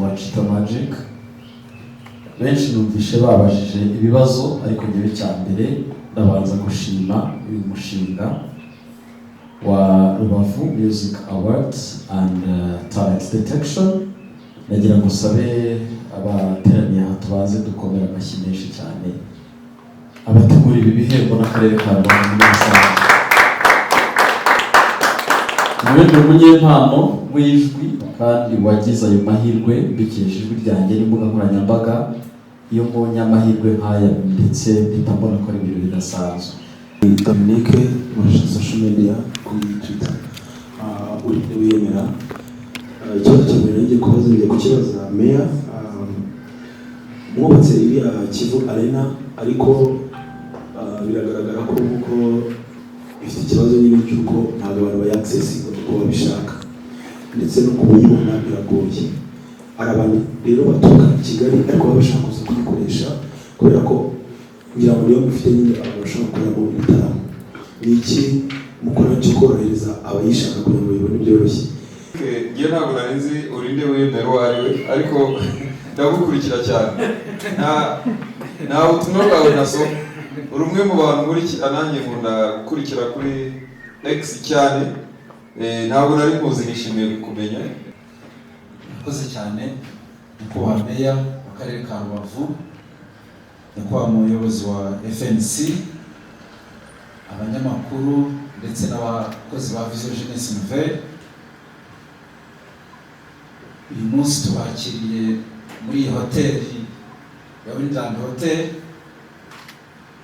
Wa Chita Magic. Benshi numvishe babajije ibibazo, ariko ngewe cya mbere ndabanza gushima uyu mushinga wa Rubavu Music Awards and Talent Detection. Ndagira ngo sabe abateraniye aha tubanze dukomere amashyi menshi cyane abategura ibi bihembo n'akarere ka Rubavu muri rusange. Niwe ni umunyempano w'ijwi kandi wagize ayo mahirwe mbikesha ijwi ryanjye n'imbuga nkoranyambaga. Iyo mbonye amahirwe nk'aya ndetse mpita mbona ko ari ibintu bidasanzwe. Dominique, nkoresha social media kuri Twitter. Uri wiyemera. Ikibazo cya mbere ngiye kubaza, ngiye kukibaza meya. Mwubatse iriya Kivu Arena, ariko biragaragara ko nkuko ifite ikibazo nyine cy'uko ntabwo abantu bayaccessinga uko babishaka, ndetse no kuyibona biragoye. Hari abantu rero baturuka i Kigali ariko baba bashaka kuza kuyikoresha, kubera ko kugira ngo niyo mufite nyine abantu bashobora gukoreramo ibitaramo. Ni iki mukora cyo korohereza abayishaka kugira ngo bayibone byoroshye? Ngewe ntabwo nari nzi urinde wemera uwo ari we, ariko ndagukurikira cyane. Nta butumwa bwawe nasoma. Uri umwe mu bantu nkurikira, nanjye nkunda gukurikira kuri X cyane. Ntabwo nari nkuzi, nishimiye kukumenya. Murakoze cyane, nyakubahwa meya w'akarere ka Rubavu, nyakubahwa muyobozi wa FNC, abanyamakuru ndetse n'abakozi ba Vision Jeunesse Nouvelle. Uyu munsi tubakiriye muri iyi hoteli ya Windland Hotel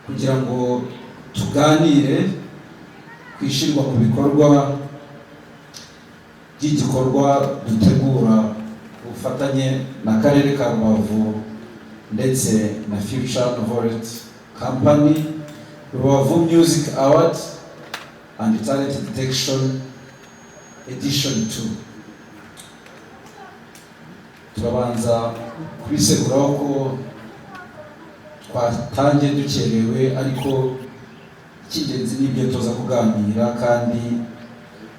kugira ngo tuganire ku ishyirwa mu bikorwa ry'igikorwa dutegura ku bufatanye n'akarere ka Rubavu ndetse na Future Novolet Company, Rubavu Music Award and Talent Detection Edition 2. Turabanza kubiseguraho ko twatangiye dukerewe, ariko icy'ingenzi ni ibyo tuza kuganira kandi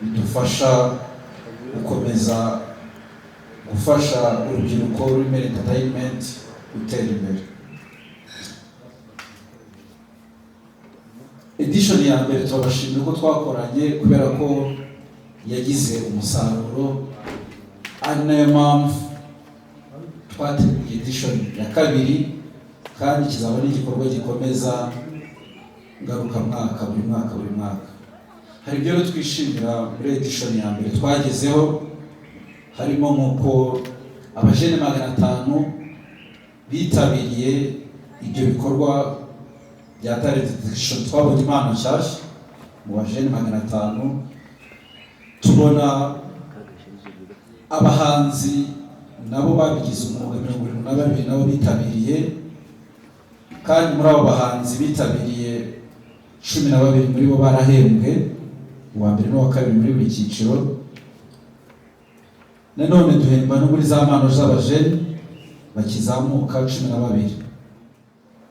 bidufasha gukomeza gufasha urubyiruko ruri muri entertainment gutera imbere. Edition ya mbere turabashimira uko twakoranye, kubera ko yagize umusaruro, ari nayo mpamvu twateguye edition ya kabiri, kandi kizaba ari igikorwa gikomeza ngarukamwaka, buri mwaka buri mwaka. Hari ibyo rero twishimira muri edition ya mbere twagezeho, harimo nk'uko abajene 500 bitabiriye ibyo bikorwa bya talent detection. Twabonye impano nshyashya mu bajene 500, tubona abahanzi nabo babigize umwuga 72 nabo bitabiriye, kandi muri abo bahanzi bitabiriye 12 muri bo barahembwe, uwa mbere n'uwa kabiri muri buri cyiciro. Nanone duhemba no muri za mpano z'abajene bakizamuka 12.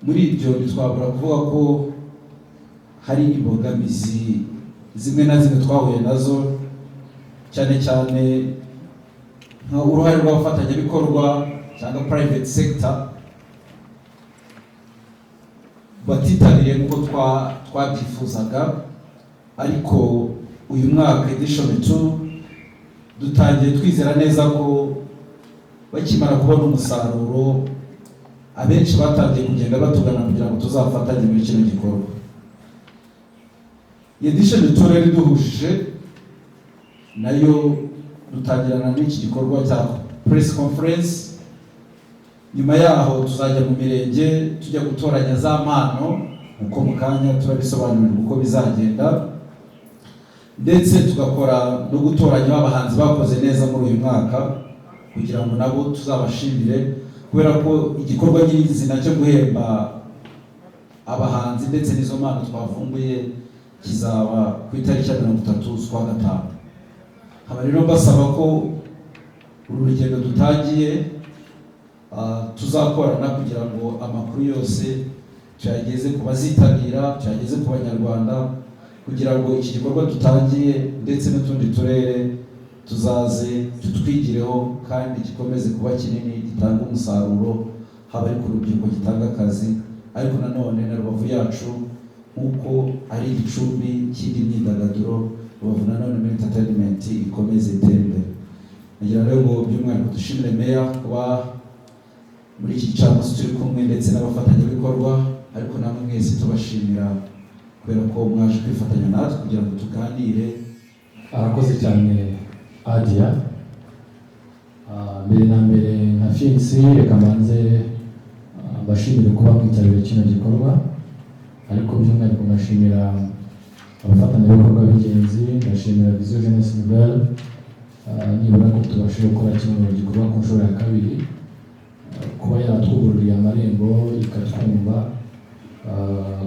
Muri ibyo ntitwabura kuvuga ko hari imbogamizi zimwe na zimwe twahuye nazo, cyane cyane nka uruhare rw'abafatanyabikorwa cyangwa private sector batitabiriye nk'uko twabyifuzaga. Ariko uyu mwaka edition 2 dutangiye twizera neza ko bakimara kubona umusaruro, abenshi batangiye kugenda batugana kugira ngo tuzafatanye muri kino gikorwa. Iyi edition 2 rero iduhujije nayo, dutangirana n'iki gikorwa cya press conference. Nyuma yaho tuzajya mu mirenge, tujya gutoranya za mpano, nkuko mu kanya turabisobanurirwa uko bizagenda, ndetse tugakora no gutoranya abahanzi bakoze neza muri uyu mwaka kugira ngo nabo tuzabashimire, kubera ko igikorwa nyirizina cyo guhemba abahanzi ndetse n'izo mpano twavumbuye kizaba ku itariki ya 30 z'ukwa gatanu. Nkaba rero mbasaba ko uru rugendo dutangiye tuzakorana kugira ngo amakuru yose tuyageze ku bazitabira, tuyageze ku Banyarwanda, kugira ngo iki gikorwa dutangiye ndetse n'utundi turere. Tuzaze tutwigireho kandi gikomeze kuba kinini, gitanga umusaruro, haba ari ku rubyiruko gitanga akazi, ariko nanone na Rubavu yacu nk'uko ari igicumbi cy'indi myidagaduro, Rubavu nanone muri entertainment ikomeze itere imbere. Nagira rero ngo by'umwihariko dushimire meya kuba muri iki gicamunsi turi kumwe, ndetse n'abafatanyabikorwa, ariko namwe mwese tubashimira kubera ko mwaje kwifatanya natwe kugira ngo tuganire. Arakoze cyane Adia. Mbere na mbere nka FNC, reka mbanze mbashimire kuba mwitabiriye kino gikorwa, ariko by'umwihariko ngashimira abafatanyabikorwa b'ingenzi, ndashimira Vision Jeunesse Nouvelle, nibura ko tubashije gukora kino gikorwa ku nshuro ya kabiri, kuba yaratwugururiye amarembo ikatwumva,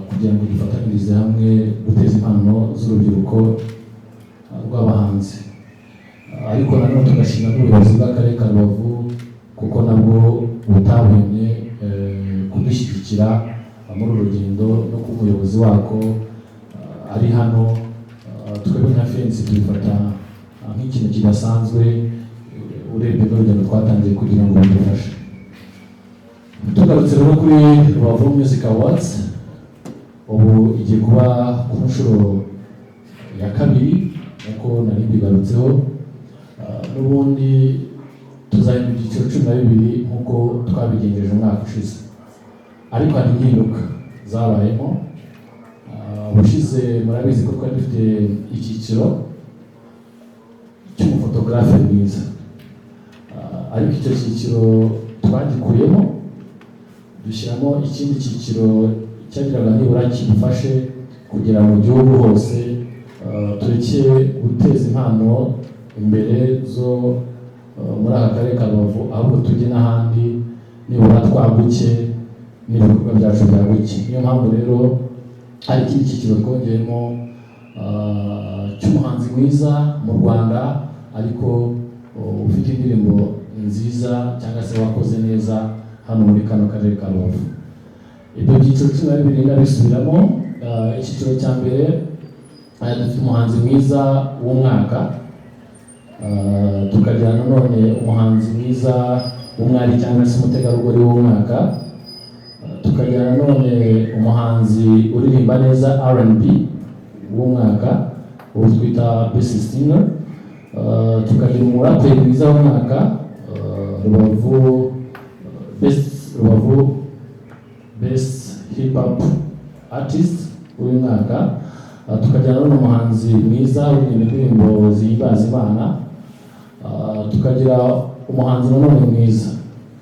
kugira ngo dufatanyirize hamwe guteza impano z'urubyiruko rw'abahanzi. Ariko nanone tugashima n'ubuyobozi bw'akarere ka Rubavu, kuko nabwo butabonye kudushyigikira muri uru rugendo, no kuba umuyobozi wako ari hano. Twebwe nka FNC tubifata nk'ikintu kidasanzwe, urebye n'urugendo twatangiye kugira ngo bidufashe. Tugarutse rero kuri Rubavu Music Awards, ubu igiye kuba ku nshuro ya kabiri nk'uko nari mbigarutseho. N'ubundi tuzahindura ibyiciro 12 nk'uko twabigenjeje umwaka ushize, ariko hari impinduka zabayemo. Ubushize murabizi ko twari dufite icyiciro cy'umufotogarafe mwiza, ariko icyo cyiciro twagikuyemo, dushyiramo ikindi cyiciro cyagiraga nibura kidufashe kugera mu gihugu hose, tureke guteza impano imbere zo muri aka karere ka Rubavu, ahubwo tujye n'ahandi, nibura twaguke n'ibikorwa byacu byaguke. Niyo mpamvu rero hari ikindi cyiciro twongeyemo cy'umuhanzi mwiza mu Rwanda, ariko ufite indirimbo nziza cyangwa se wakoze neza hano muri kano karere ka Rubavu. Ibyo byiciro 12 ndabisubiramo. Icyiciro cya mbere, dufite umuhanzi mwiza w'umwaka, tukagira nanone umuhanzi mwiza w'umwari cyangwa se umutegarugori w'umwaka, tukagira nanone umuhanzi uririmba neza R&B w'umwaka, uwo twita best singer, tukagira umuraperi mwiza w'umwaka, Rubavu best, Rubavu best hip hop artist w'uyu mwaka, tukagira nanone umuhanzi mwiza uririmba indirimbo zihimbaza Imana, tukagira umuhanzi nanone mwiza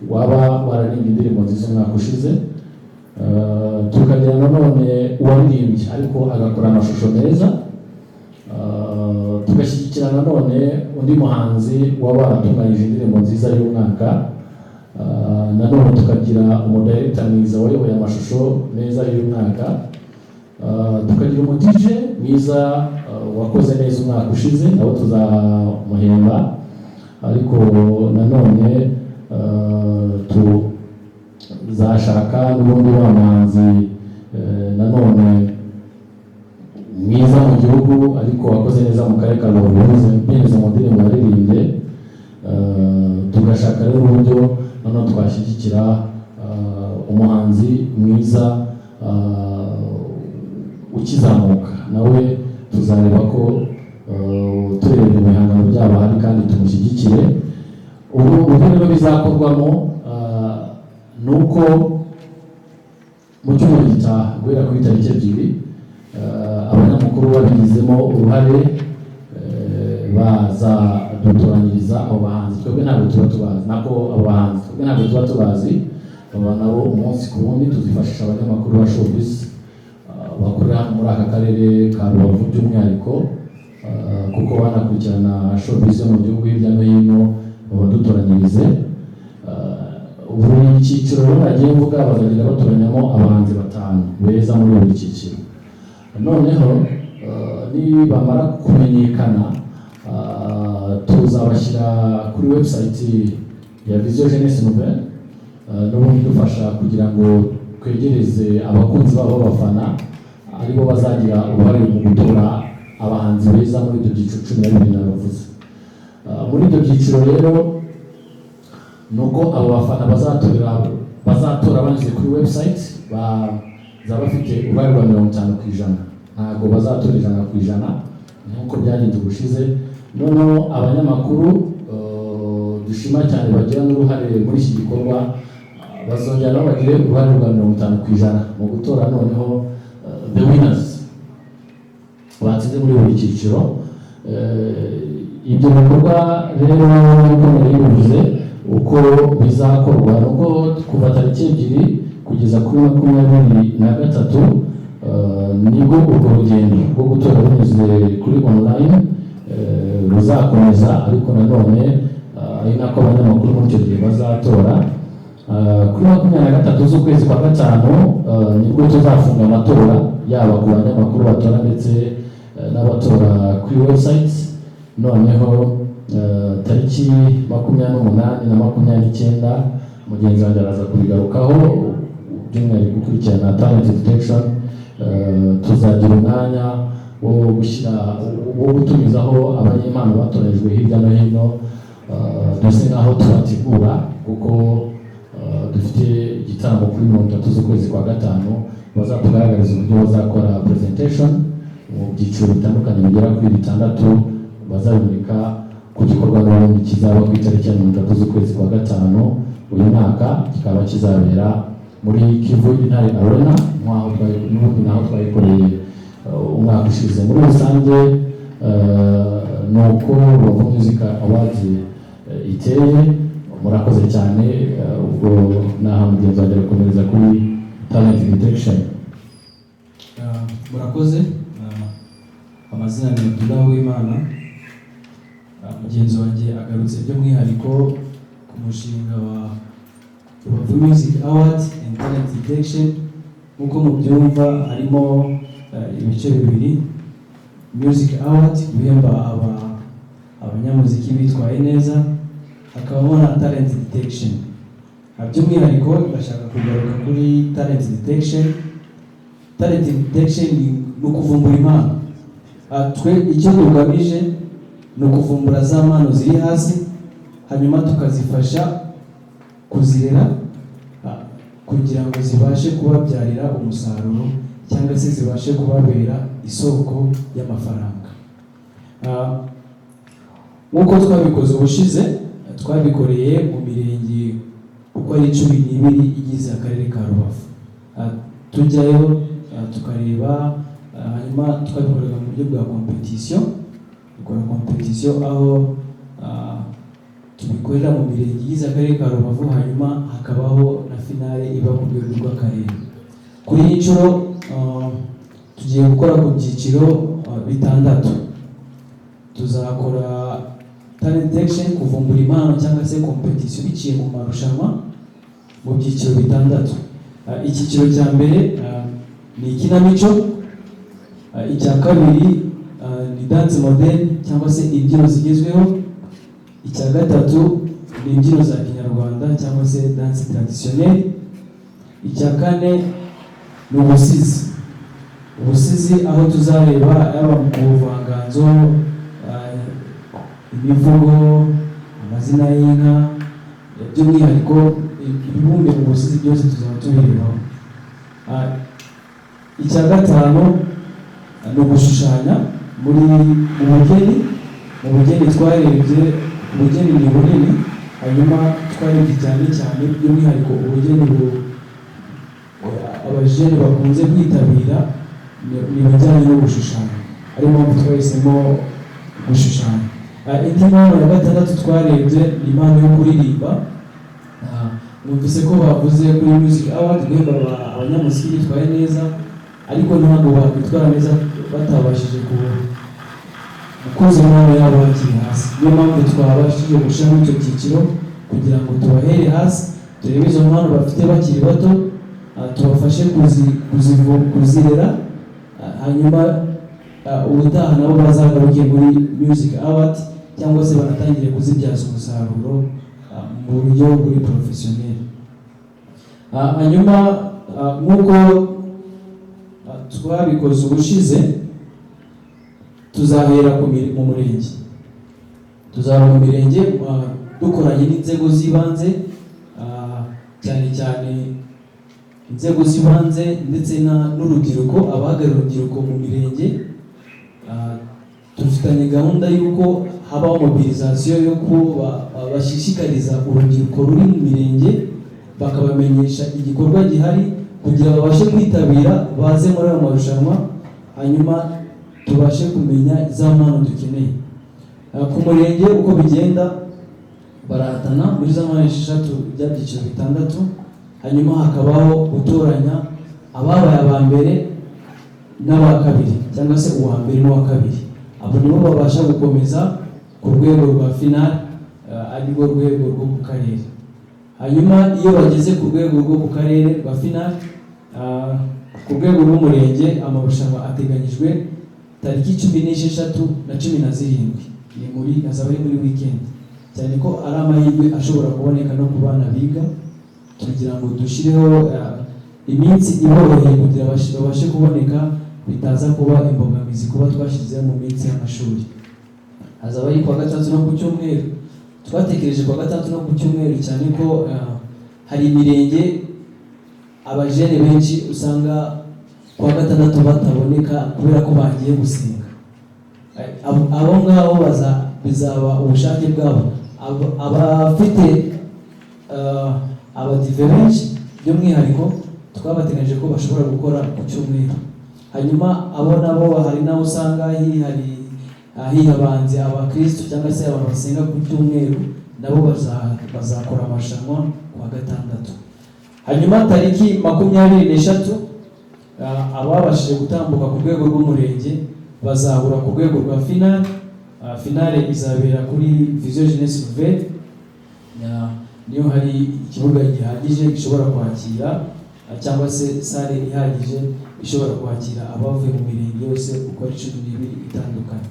waba wararirimbye indirimbo nziza umwaka ushize, tukagira nanone uwaririmbye ariko agakora amashusho meza, tugashyigikira nanone undi muhanzi waba waratunganyije indirimbo nziza y'umwaka, nanone tukagira umudirector mwiza wayoboye amashusho meza y'umwaka, tukagira umu DJ mwiza wakoze neza umwaka ushize, nawe tuzamuhemba, ariko nanone tuzashaka n'ubundi wa muhanzi nanone mwiza mu gihugu ariko wakoze neza mu karere ka Rubavu binyuze mu ndirimbo yaririmbye. Tugashaka rero uburyo noneho twashyigikira umuhanzi mwiza ukizamuka, nawe tuzareba ko turebye ibihangano byabo ahari kandi tumushyigikire. Ubu uburyo rero bizakorwamo ni uko mu cyumweru gitaha, guhera kuri tariki 2, abanyamakuru babigizemo uruhare bazadutoranyiriza abo bahanzi. Twebwe ntabwo tuba tubazi, nako abo bahanzi twebwe ntabwo tuba tubazi, baba nabo umunsi ku wundi. Tuzifashisha abanyamakuru ba showbiz bakorera hano muri aka karere ka Rubavu by'umwihariko, kuko banakurikirana showbiz yo mu gihugu hirya no hino, babadutoranyirize. Buri cyiciro rero nagiye mvuga, bazagenda batoranyamo abahanzi batanu beza muri buri cyiciro. Noneho nibamara kumenyekana, tuzabashyira kuri website ya Vision Jeunesse Nouvelle, n'ubundi dufasha kugira ngo twegereze abakunzi babo b'abafana, aribo bazagira uruhare mu gutora abahanzi beza muri ibyo byiciro 12 nabavuze. Muri ibyo byiciro rero, ni uko abo bafana bazatora banyuze kuri website bazaba bafite uruhare rwa 50%. Ntabwo bazatora 100% nk'uko byagenze ubushize. Noneho abanyamakuru, dushima cyane, bagira n'uruhare muri iki gikorwa, bazongera nabo bagire uruhare rwa 50% mu gutora noneho the winners batsinze muri buri cyiciro. Ibyo bikorwa rero, nk'uko nari bivuze, uko bizakorwa ni uko kuva tariki 2 kugeza kuri 23, nibwo urwo rugendo rwo gutora binyuze kuri online ruzakomeza, ariko nanone ari nako abanyamakuru muri icyo gihe bazatora. Kuri 23 z'ukwezi kwa gatanu, nibwo tuzafunga amatora, yaba ku banyamakuru batora ndetse n'abatora kuri website. Noneho tariki 28 na 29, mugenzi wanjye araza kubigarukaho, by'umwihariko gukurikirana talent detection, tuzagira umwanya wo gushyira, wo gutumizaho abanyempano batoranyijwe hirya no hino, duse nk'aho tubategura, kuko dufite igitaramo kuri 30 z'ukwezi kwa gatanu. Bazatugaragariza uburyo bazakora presentation mu byiciro bitandukanye bigera kuri bitandatu, bazabimurika ku gikorwa n'ubundi kizaba ku itariki ya 30 z'ukwezi kwa gatanu uyu mwaka, kikaba kizabera muri Kivu Intare Arena, nk'aho n'ubundi naho twayikoreye umwaka ushize. Muri rusange, ni uko Rubavu Music Awards iteye. Murakoze cyane. Ubwo naha mugenzi wanjye arakomereza kuri talent detection. Murakoze. Amazina ni Abdullah Uwimana. Mugenzi wanjye agarutse by'umwihariko ku mushinga wa Rubavu Music Award and Talent Detection. Nk'uko mubyumva, harimo ibice bibiri: Music Award, guhemba abanyamuziki bitwaye neza, hakabamo na Talent Detection. By'umwihariko ndashaka kugaruka kuri Talent Detection. Talent detection ni ukuvumbura impano. Twe icyo tugamije ni ukuvumbura za mpano ziri hasi, hanyuma tukazifasha kuzirera, kugira ngo zibashe kubabyarira umusaruro cyangwa se zibashe kubabera isoko y'amafaranga. Nk'uko twabikoze ubushize, twabikoreye mu mirenge uko ari 12 igize akarere ka Rubavu. Tujyayo, tukareba, hanyuma twabikoraga mu buryo bwa competition. Dukora competition aho tubikorera mu mirenge igize akarere ka Rubavu, hanyuma hakabaho na finale iba ku rwego rw'akarere. Kuri iyi nshuro, tugiye gukora ku byiciro bitandatu. Tuzakora talent detection, kuvumbura impano cyangwa se competition biciye mu marushanwa mu byiciro bitandatu. Icyiciro cya mbere ni ikinamico. Icya kabiri ni dance modern cyangwa se imbyino zigezweho. Icya gatatu ni imbyino za kinyarwanda cyangwa se danse traditionnelle. Icya kane ni ubusizi. Ubusizi aho tuzareba yaba mu buvanganzo, imivugo, amazina y'inka, by'umwihariko ibibumbiye mu busizi byose tuzaba tubirebaho. Icya gatanu ni ugushushanya muri mu bugeni. Mu bugeni twarebye, ubugeni ni bunini, hanyuma twarebye cyane cyane by'umwihariko ubugeni abajene bakunze kwitabira ni ibijyanye no gushushanya, ariyo mpamvu twahisemo gushushanya. Indi mpano ya gatandatu twarebye ni impano yo kuririmba. Numvise ko bavuze kuri Music Award guhemba abanyamuziki bitwaye neza, ariko ntabwo bakwitwara neza batabashije gukuza impano yabo hakiri hasi. Niyo mpamvu twabashije gushyiramo icyo cyiciro kugira ngo tubahere hasi, turebe izo mpano bafite bakiri bato, tubafashe kuzirera, hanyuma ubutaha nabo bazagaruke muri Music Award cyangwa se banatangire kuzibyaza umusaruro mu buryo buri professionnel. Hanyuma nk'uko twabikoze ubushize, tuzahera mu murenge. Tuzaba mu mirenge dukoranye n'inzego z'ibanze, cyane cyane inzego z'ibanze ndetse n'urubyiruko, abahagarariye urubyiruko mu mirenge. Dufitanye gahunda y'uko habaho mobilisation yo kuba bashishikariza urubyiruko ruri mu mirenge, bakabamenyesha igikorwa gihari kugira babashe kwitabira, baze muri ayo marushanwa, hanyuma tubashe kumenya za mpano dukeneye. Ku murenge uko bigenda, barahatana muri za mpano 6 bya byiciro bitandatu, hanyuma hakabaho gutoranya ababaye aba mbere n'aba kabiri, cyangwa se uwa mbere n'uwa kabiri. Abo nibo babasha gukomeza ku rwego rwa finale, arirwo rwego rwo ku karere. Hanyuma iyo bageze ku rwego rwo ku karere rwa finale, ku rwego rw'umurenge amarushanwa ateganyijwe tariki 16 na 17, ni muri azaba ari muri weekend, cyane ko ari amahirwe ashobora kuboneka no ku bana biga, kugira ngo dushyireho iminsi iboroheye kugira babashe kuboneka, bitaza kuba imbogamizi kuba twashyizeho mu minsi y'amashuri. Hazaba ari kuwa gatandatu no ku cyumweru. Twatekereje kuwa gatandatu no ku cyumweru cyane ko hari imirenge abajene benshi usanga kuwa gatandatu bataboneka kubera ko bagiye gusenga. Abo ngabo bizaba ubushake bwabo. Abafite abadive benshi by'umwihariko twabateganyije ko bashobora gukora ku cyumweru. Hanyuma abo nabo hari n'aho usanga hihabanze abakristo cyangwa se abantu basenga ku cyumweru, nabo bazakora amarushanwa ku wa gatandatu. Hanyuma tariki 23, ababashije gutambuka ku rwego rw'umurenge bazahura ku rwego rwa finale. Finale izabera kuri Vision Jeunesse Nouvelle. Niyo hari ikibuga gihagije gishobora kwakira, cyangwa se salle ihagije ishobora kwakira abavuye mu mirenge yose uko ari 12 itandukanye.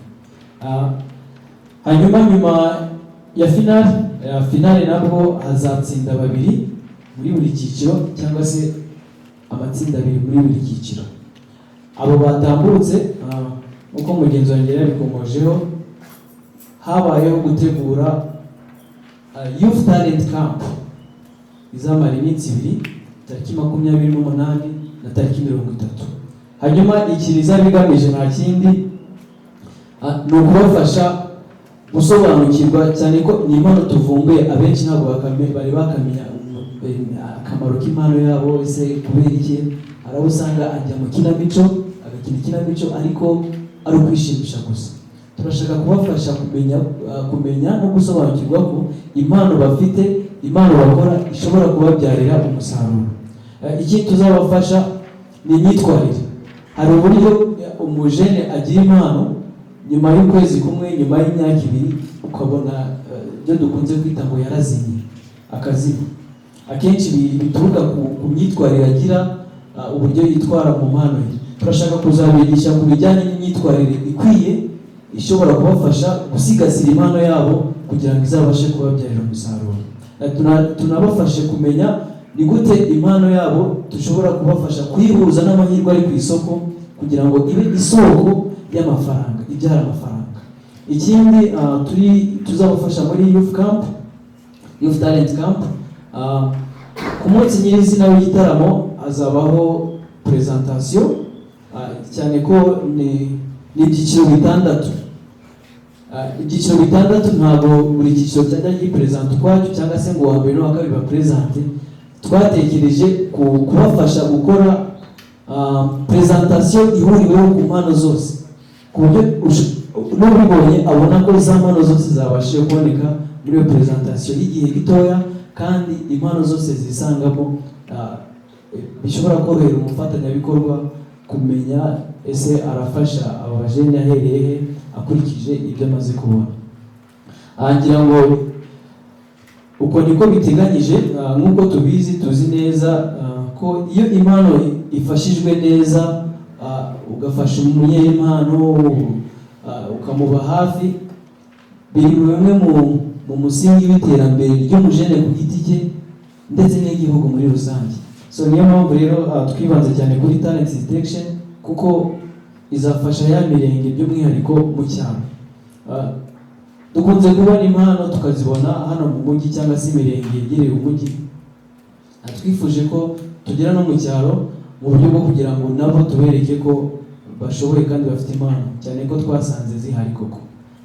Hanyuma nyuma ya finale nabwo hazatsinda babiri muri buri cyiciro, cyangwa se amatsinda abiri muri buri cyiciro. Abo batambutse, nk'uko mugenzi wanjye yabikomojeho, habayeho gutegura Youth Talent Camp izamara iminsi 2, tariki 28 na tariki 30. Hanyuma ikintu izaba igamije nta kindi, ni ukubafasha gusobanukirwa, cyane ko ni impano tuvumbuye, abenshi ntabwo bari bakamenya akamaro k'impano yabo. Ese kubera iki? Hari abo usanga ajya mu kinamico, agakina ikinamico ariko ari ukwishimisha gusa. Turashaka kubafasha kumenya no gusobanukirwa ko impano bafite, impano bakora ishobora kubabyarira umusaruro. Ikindi tuzabafasha ni imyitwarire. Hari uburyo umujene agira impano, nyuma y'ukwezi kumwe, nyuma y'imyaka 2, ukabona ibyo dukunze kwita ngo yarazimye, akazima. Akenshi bituruka ku myitwarire agira, uburyo yitwara mu mpano ye. Turashaka kuzabigisha ku bijyanye n'imyitwarire ikwiye ishobora kubafasha gusigasira impano yabo kugira ngo izabashe kubabyarira umusaruro. Tunabafashe kumenya ni gute impano yabo dushobora kubafasha kuyihuza n'amahirwe ari ku isoko kugira ngo ibe isoko y'amafaranga, ibyara amafaranga. Ikindi, tuzabafasha muri Youth Camp, Youth Talent Camp. Ku munsi nyirizina w'igitaramo hazabaho presentation, cyane ko ni ibyiciro bitandatu. Ibyiciro bitandatu, ntabwo buri cyiciro cyajya gipresenta ukwacyo, cyangwa se ngo uwa mbere n'uwa kabiri bapresente. Twatekereje kubafasha gukora presentation ihuriweho ku mpano zose, ku buryo n'ubibonye abona ko za mpano zose zabashije kuboneka muri iyo presentation y'igihe gitoya, kandi impano zose zisangamo, bishobora korohera umufatanyabikorwa kumenya ese arafasha aba bajene ahereye he akurikije ibyo amaze kubona. Ngira ngo uko niko biteganyije. Nk'uko tubizi, tuzi neza ko iyo impano ifashijwe neza, ugafasha umunyempano, ukamuba hafi, biri mu bimwe mu musingi w'iterambere ry'umujene ku giti cye ndetse n'igihugu muri rusange. So niyo mpamvu rero twibanze cyane kuri talent detection, kuko izafasha ya mirenge by'umwihariko mu cyaro. Dukunze kubona impano tukazibona hano mu mujyi cyangwa se imirenge yegereye umujyi. Twifuje ko tugera no mu cyaro mu buryo bwo kugira ngo nabo tubereke ko bashoboye kandi bafite impano, cyane ko twasanze zihari koko.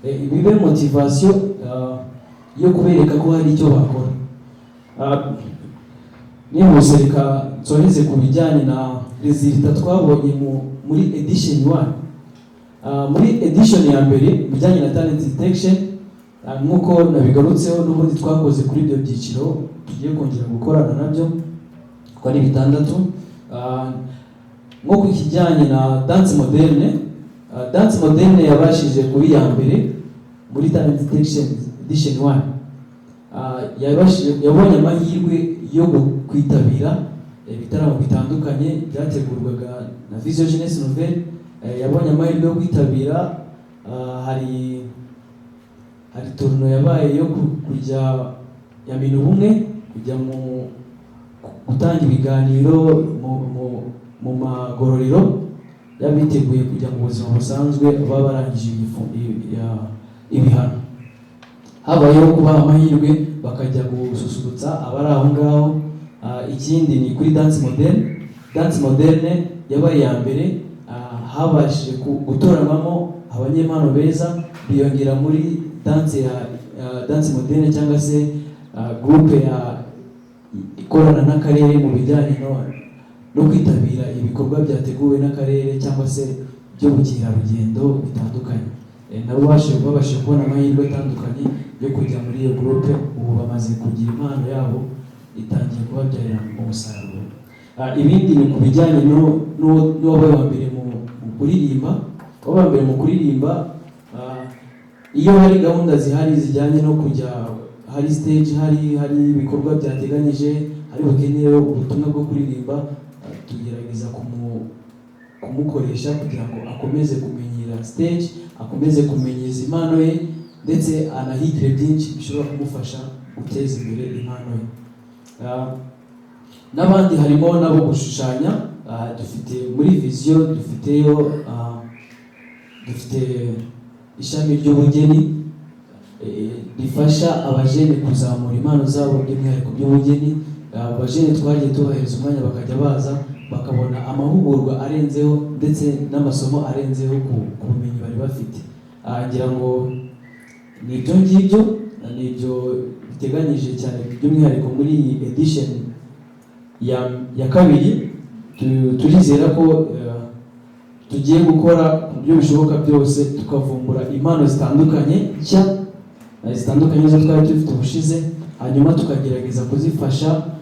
Bibe motivation yo kubereka ko hari icyo bakora. Nihuse reka nsoreze ku bijyanye na résultat twabonye muri edition 1. Muri edition ya mbere, mu bijyanye na talent detection, nk'uko nabigarutseho, n'ubundi twakoze kuri ibyo byiciro tugiye kongera gukorana nabyo uko ari bitandatu. Nko ku kijyanye na danse moderne, danse moderne yabashije kuba iya mbere muri talent detection edition 1. Yabonye amahirwe yo kwitabira ibitaramo bitandukanye byategurwaga na Vision Jeunesse Nouvelle. Yabonye amahirwe yo kwitabira, hari tournoi yabaye yo kujya ya Minubumwe, kujya mu gutanga ibiganiro mu magororero y'abiteguye kujya mu buzima busanzwe baba barangije ibihano. Habayeho kubaha amahirwe bakajya gususurutsa abari aho ngaho. Ikindi ni kuri danse moderne. Danse moderne yabaye iya mbere, habashije gutoranywamo abanyempano beza biyongera muri danse ya danse moderne cyangwa se groupe ya ikorana n'akarere mu bijyanye no kwitabira ibikorwa byateguwe n'akarere cyangwa se by'ubukerarugendo bitandukanye. Nabo babashije kubona amahirwe atandukanye yo kujya muri iyo groupe. Ubu bamaze kugira impano yabo itangiye kubabyarira umusaruro. Ibindi ni ku bijyanye n'uwabaye wa mbere mu kuririmba. Uwabaye wa mbere mu kuririmba, iyo hari gahunda zihari zijyanye no kujya hari stage, hari ibikorwa byateganyije, hari bukeneye ubutumwa bwo kuririmba, tugerageza kumukoresha kugira ngo akomeze kumenyera stage, akomeze kumenyeza impano ye, ndetse anahigire byinshi bishobora kumufasha guteza imbere impano ye. N'abandi harimo nabo gushushanya. Dufite muri Vision, dufiteyo, dufite ishami ry'ubugeni, rifasha abajene kuzamura impano zabo, by'umwihariko by'ubugeni. Abajene twagiye tubahereza umwanya bakajya baza bakabona amahugurwa arenzeho ndetse n'amasomo arenzeho ku bumenyi bari bafite. Ngira ngo ni ibyo ngibyo, ni ibyo biteganyije cyane by'umwihariko muri iyi edition ya kabiri. Turizera ko tugiye gukora ku buryo bishoboka byose tukavumbura impano zitandukanye nshya, zitandukanye zo twari dufite ubushize, hanyuma tukagerageza kuzifasha,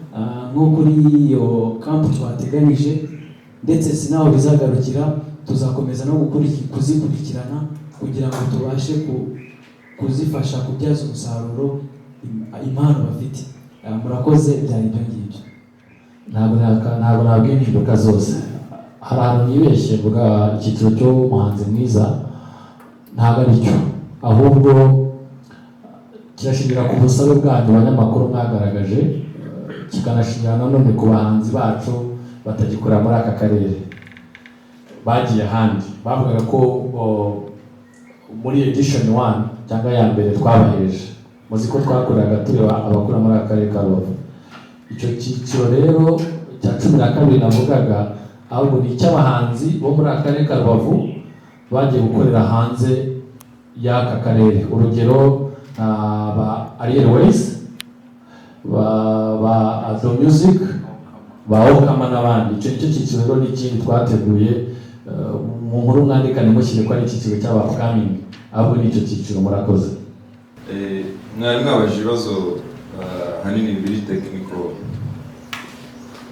nko kuri iyo camp twateganyije. Ndetse si naho bizagarukira, tuzakomeza no kuzikurikirana kugira ngo tubashe kuzifasha kubyaza umusaruro impano bafite. Murakoze, byari ibyo ngibyo. Ntabwo nabwiye impinduka zose. Hari ahantu nibeshye mvuga icyiciro cy'umuhanzi mwiza, ntabwo ari cyo, ahubwo kirashingira ku busabe bwanyu abanyamakuru mwagaragaje, kikanashingira nanone ku bahanzi bacu batagikorera muri aka karere, bagiye ahandi. Bavugaga ko muri edition one cyangwa ya mbere twabahereje, muzi ko twakoreraga tureba abakora muri aka karere ka Rubavu. Icyo cyiciro rero cya 12 navugaga ahubwo ni icy'abahanzi bo muri aka karere ka Rubavu bagiye gukorera hanze y'aka karere, urugero nka ba Ariel Wayz, ba Ado Music, ba Okama n'abandi. Icyo nicyo cyiciro rero n'ikindi twateguye. Mu nkuru mwandika ntimushyire ko ari icyiciro cy'aba upcoming, ahubwo ni icyo cyiciro. Murakoze. Mwari mwabajije ibibazo, ahanini biri technical,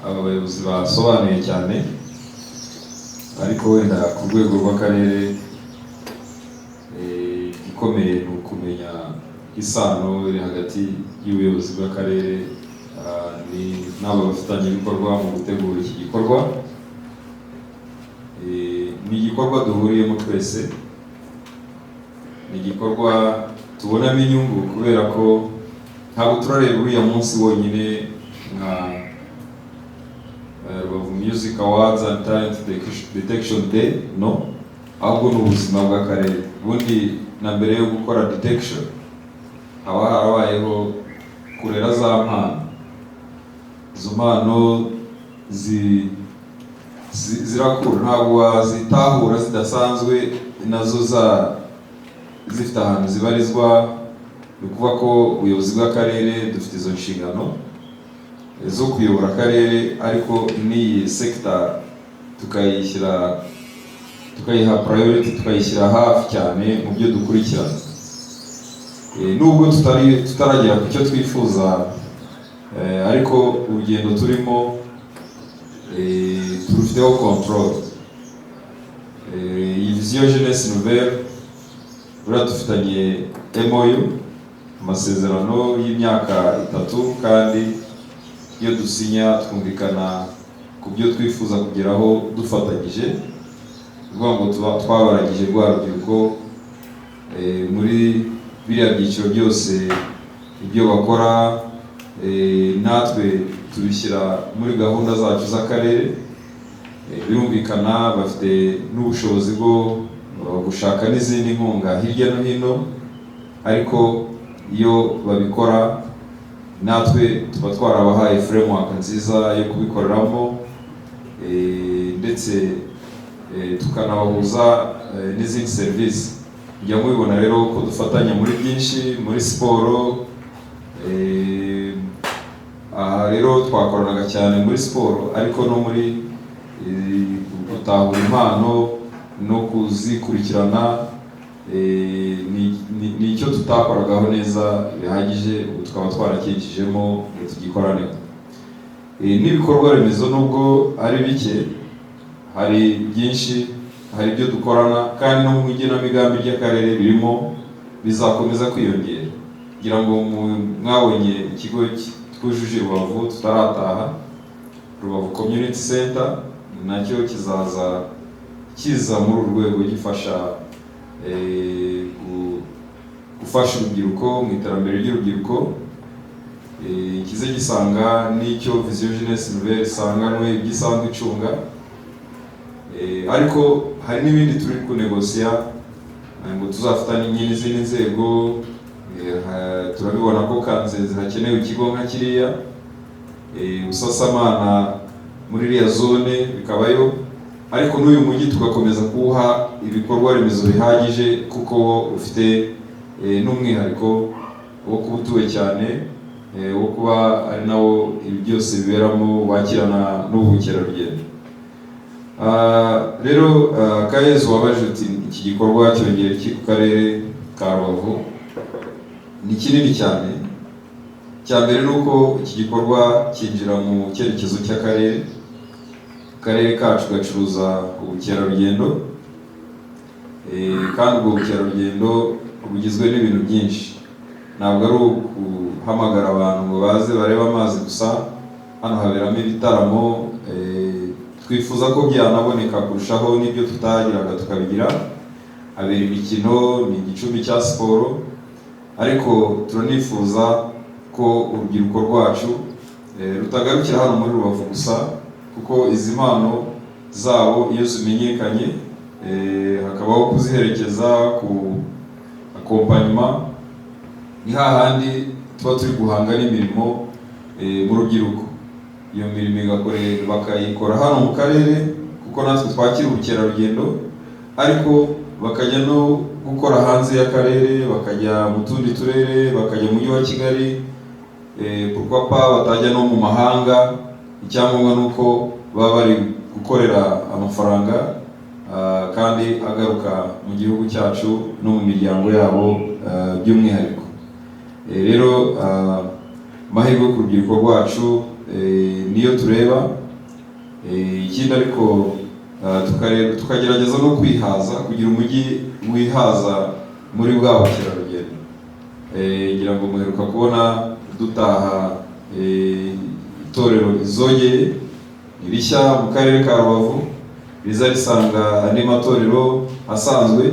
aba bayobozi basobanuye cyane, ariko wenda ku rwego rw'akarere, igikomeye ni ukumenya isano iri hagati y'ubuyobozi bw'akarere n'aba bafatanyabikorwa mu gutegura iki gikorwa. Ni igikorwa duhuriyemo twese, ni igikorwa tubonamo inyungu, kubera ko ntabwo turareba uriya munsi wonyine nka Rubavu Music Awards and Talent Detection Day, no, ahubwo ni ubuzima bw'akarere. Ubundi na mbere yo gukora detection Haba harabayeho kurera za mpano. Izo mpano zirakura, ntabwo wazitahura zidasanzwe, nazo zifite ahantu zibarizwa. Ni ukuvuga ko ubuyobozi bw'akarere dufite izo nshingano zo kuyobora akarere, ariko n'iyi sector tukayishyira, tukayiha priority, tukayishyira hafi cyane mu byo dukurikirana. Nubwo tutaragera ku cyo twifuza, ariko urugendo turimo turufiteho control. Iyi Vision Jeunesse Nouvelle buriya dufitanye MOU, amasezerano y'imyaka 3, kandi iyo dusinya twumvikana ku byo twifuza kugeraho dufatanyije. Ni ukuvuga ngo tuba twabaragije rwa rubyiruko muri biriya byiciro byose, ibyo bakora natwe tubishyira muri gahunda zacu z'akarere. Birumvikana bafite n'ubushobozi bwo gushaka n'izindi nkunga hirya no hino, ariko iyo babikora natwe tuba twarabahaye framework nziza yo kubikoreramo, ndetse tukanabahuza n'izindi serivisi. Njya mubibona rero ko dufatanya muri byinshi, muri siporo. Aha rero twakoranaga cyane muri siporo, ariko no muri gutahura impano no kuzikurikirana ni icyo tutakoragaho neza bihagije, ubu tukaba twaracyinjijemo ngo tugikoraneho. N'ibikorwa remezo, nubwo ari bike, hari byinshi, hari ibyo dukorana, kandi no mu igenamigambi ry'akarere birimo, bizakomeza kwiyongera. Ngira ngo mwabonye ikigo twujuje Rubavu tutarataha, Rubavu Community Center, nacyo kizaza kiza muri uru rwego, gifasha gufasha urubyiruko mu iterambere ry'urubyiruko. Kize gisanga n'icyo Vision Jeunesse Nouvelle isanganwe, ibyo isanzwe icunga. Ariko hari n'ibindi turi kunegosiya ngo tuzafatanye n'izindi nzego. Turabibona ko Kanzenze hakenewe ikigo nka kiriya, Busasamana muri iriya zone bikabayo, ariko n'uyu mujyi tugakomeza kuwuha ibikorwa remezo bihagije, kuko wo ufite n'umwihariko wo kuba utuwe cyane, wo kuba ari nawo ibi byose biberamo, wakirana n'ubukerarugendo. Rero Kayezu wabajije uti iki gikorwa cyongera iki ku karere ka Rubavu? Ni kinini cyane. Icya mbere ni uko iki gikorwa cyinjira mu cyerekezo cy'akarere. Akarere kacu gacuruza ubukerarugendo, kandi ubwo bukerarugendo bugizwe n'ibintu byinshi. Ntabwo ari uguhamagara abantu ngo baze barebe amazi gusa, hano haberamo ibitaramo. Twifuza ko byanaboneka kurushaho n'ibyo tutagiraga tukabigira. Habera imikino, ni igicumbi cya siporo, ariko turanifuza ko urubyiruko rwacu rutagarukira hano muri Rubavu gusa, kuko izi mpano zabo iyo zimenyekanye, hakabaho kuziherekeza ku accompagnement, ni hahandi tuba turi guhanga n'imirimo mu rubyiruko. Iyo mirimo bakayikora hano mu karere, kuko natwe twakira ubukerarugendo, ariko bakajya no gukora hanze y'akarere, bakajya mu tundi turere, bakajya mu mujyi wa Kigali, pourquoi pas batajya no mu mahanga. Icyangombwa ni uko baba bari gukorera amafaranga, kandi agaruka mu gihugu cyacu no mu miryango yabo by'umwihariko. Rero amahirwe ku rubyiruko rwacu niyo tureba. Ikindi ariko tukagerageza no kwihaza, kugira umujyi wihaza muri bwa bukerarugendo. Ngira ngo muheruka kubona dutaha itorero Izogeye, ni rishya mu karere ka Rubavu, riza risanga andi matorero asanzwe.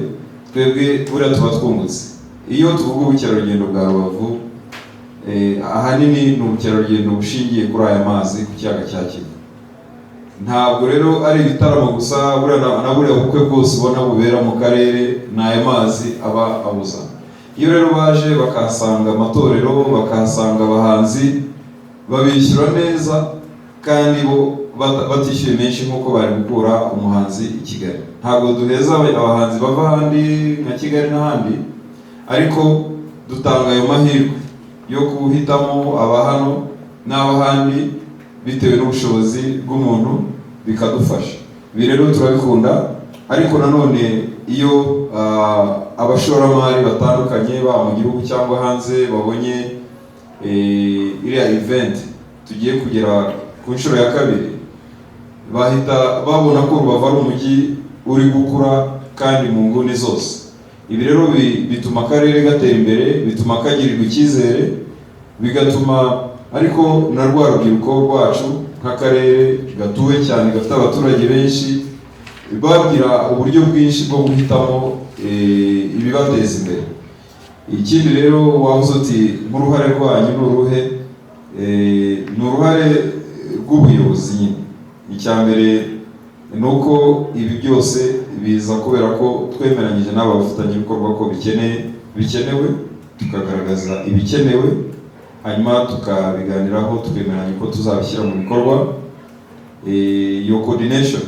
Twebwe buriya tuba twungutse. Iyo tuvuga ubukerarugendo bwa Rubavu, ahanini ni ubukerarugendo bushingiye kuri aya mazi, ku kiyaga cya Kivu. Ntabwo rero ari ibitaramo gusa, buriya na buriya bukwe bwose ubona bubera mu karere, ni aya mazi aba abuza. Iyo rero baje bakahasanga amatorero, bakahasanga abahanzi, babishyura neza kandi bo batishyuye menshi nk'uko bari gukura umuhanzi i Kigali. Ntabwo duheza abahanzi bava ahandi nka Kigali n'ahandi, ariko dutanga ayo mahirwe yo guhitamo aba hano n'abahandi bitewe n'ubushobozi bw'umuntu, bikadufasha. Ibi rero turabikunda, ariko nanone iyo abashoramari batandukanye, baba mu gihugu cyangwa hanze, babonye iriya event tugiye kugera ku nshuro ya kabiri, bahita babona ko Rubavu ari umujyi uri gukura kandi mu nguni zose. Ibi rero bituma akarere gatera imbere, bituma kagirirwa icyizere, bigatuma ariko na rwa rubyiruko rwacu nk'akarere gatuwe cyane, gafite abaturage benshi, bagira uburyo bwinshi bwo guhitamo ibibateza imbere. Ikindi rero wavuze uti nk'uruhare rwanyu ni uruhe? Ni uruhare rw'ubuyobozi nyine. Icya mbere ni uko ibi byose biza kubera ko twemeranyije n'aba bafatanyabikorwa ko bikenewe, tukagaragaza ibikenewe, hanyuma tukabiganiraho, tukemeranya ko tuzabishyira mu bikorwa. Iyo coordination,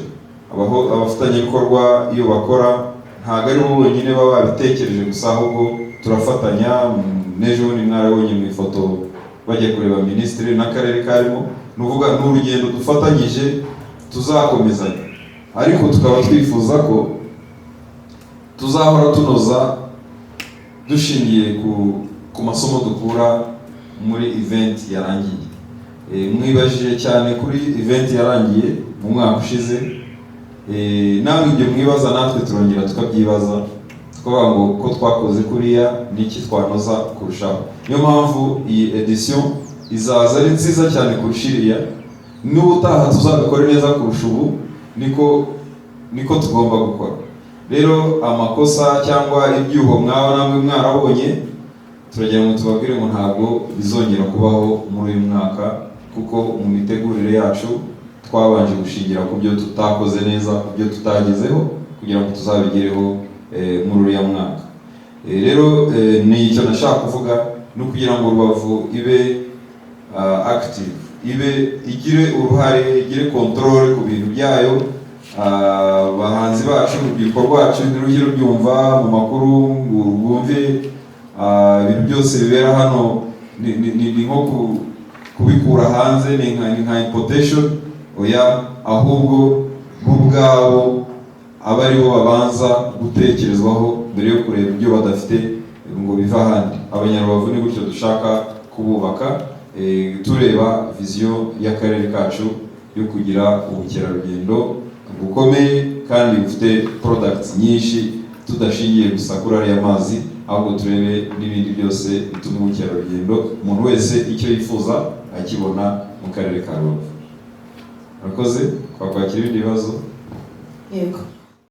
abafatanyabikorwa iyo bakora ntabwo ari bo bonyine baba babitekereje gusa, ahubwo turafatanya. N'ejo bundi mwarabonye mu ifoto bajya kureba minisitiri n'akarere karimo. Ni ukuvuga ni urugendo dufatanyije, tuzakomezanya, ariko tukaba twifuza ko tuzahora tunoza dushingiye ku masomo dukura muri event yarangiye. Mwibajije cyane kuri event yarangiye mu mwaka ushize. Namwe ibyo mwibaza natwe turongera tukabyibaza, tukavuga ngo ko twakoze kuriya, niki twanoza kurushaho? Niyo mpamvu iyi edition izaza ari nziza cyane kurusha iriya, n'ubutaha tuzabikore neza kurusha ubu. Niko tugomba gukora. Rero amakosa cyangwa ibyuho mwaba namwe mwarabonye, turagira ngo tubabwire ngo ntabwo bizongera kubaho muri uyu mwaka, kuko mu mitegurire yacu twabanje gushingira ku byo tutakoze neza, ku byo tutagezeho, kugira ngo tuzabigereho muri uriya mwaka. Rero ni icyo nashaka kuvuga, ni ukugira ngo Rubavu ibe active, ibe igire uruhare, igire control ku bintu byayo. Abahanzi bacu, urubyiruko rwacu ntirujye rubyumva mu makuru ngo rwumve ibintu byose bibera hano ni nko kubikura hanze, ni nka importation. Oya, ahubwo bo ubwabo aba ari bo babanza gutekerezwaho mbere yo kureba ibyo badafite ngo bive ahandi. Abanyarubavu ni gutyo dushaka kububaka, tureba vision y'akarere kacu yo kugira ubukerarugendo bukomeye kandi bufite products nyinshi, tudashingiye gusa kuri ariya mazi, ahubwo turebe n'ibindi byose bituma ubukerarugendo, umuntu wese icyo yifuza akibona mu karere ka Rubavu. Murakoze, twakwakira ibindi bibazo. Yego.